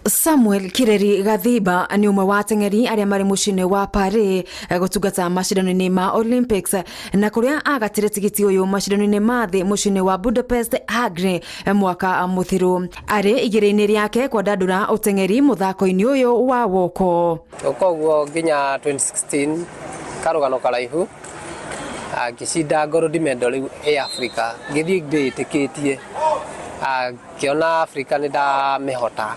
Samuel Kireri Gathimba nĩ ũmwe wa ateng'eri arĩa marĩ mũciĩ-inĩ wa Paris gũtungata macindano-inĩ ma Olympics na kũrĩa agatire tigiti ũyũ macindano-inĩ ma thĩ mũciĩ-inĩ wa Budapest, Hungary mwaka mũthiru. Arĩ igĩrĩ-inĩ rĩake kwandandũra ũteng'eri mũthako-inĩ ũyũ wa woko. Koguo nginya 2016 karũgano karaihu ngĩcinda gold medal rĩu ĩ Africa, ngĩthiĩ ndĩĩtĩkĩtie, ngĩona Africa nĩ ndamĩhota,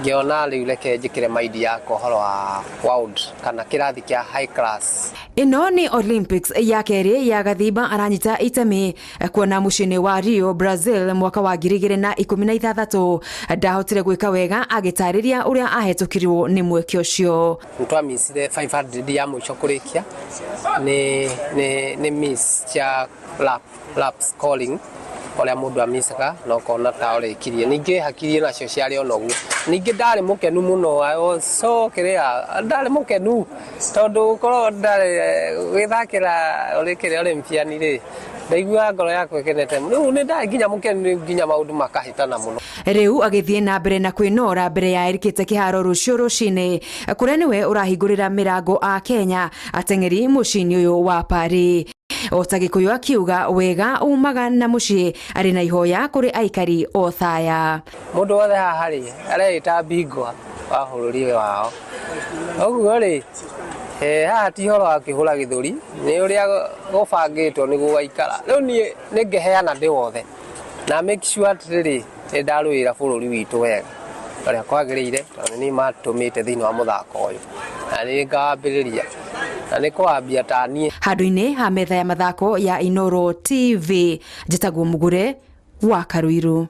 ngĩona rĩu reke njĩkĩre mind yakwa ũhoro wa world kana kĩrathi kĩa high class. Ĩno nĩ Olympics ya kerĩ ya Gathimba aranyita itemi kuona mũciĩ-inĩ wa Rio, Brazil mwaka wa 2016 ndahotire gwĩka wega agĩtarĩria ũrĩa ahetũkirwo nĩ mweke ũcio. Nĩ twamissire 500 ya mũico kũrĩkia nĩ nĩ nĩ miss cia lap lap scoring ũrĩa mũndũ amicaga na ũkona ta ũrĩkirie. Ningĩ hakiri nacio ciarĩ o noguo. Ningĩ ndarĩ mũkenu mũno, I was so kĩrĩa, ndarĩ mũkenu tondũ gũkorwo ndarĩ gwĩthakĩra ũrĩ kĩrĩa Olympian rĩ, ndaiguaga ngoro yakwa ĩkenete. Rĩu nĩ ndarĩ nginya mũkenu nginya maũndũ makahĩtana mũno. Rĩu agĩthiĩ na mbere na kwĩnora mbere ya erikĩte kĩharo rũciũ rũcinĩ kũrĩa nĩwe ũrahingũrĩra mĩrango a Kenya ateng'eri mũciĩ-inĩ ũyũ wa Paris. O ta Gĩkũyũ akiuga wega umaga na mũciĩ arĩ na ihoya kũrĩ aikari Othaya. Mũndũ wothe haha rĩ areĩta bingwa wa bũrũri wao, ũguo rĩ haha ti ũhoro wa kũhũra gĩthũri, nĩ ũrĩa gũbangĩtwo nĩguo gũgaikara. Rĩu niĩ nĩ ngeheana ndĩ wothe na make sure atĩrĩrĩ nĩ ndarũĩra bũrũri witũ wega ũrĩa kwagĩrĩire tondũ nĩ niĩ matũmĩte thĩinĩ wa mũthako ũyũ na nĩ ngawambĩrĩria na nĩ kũwambia ta niĩ. Handũ-inĩ ha metha ya mathako ya Inooro TV, njĩtagwo Mũgure wa Karuiru.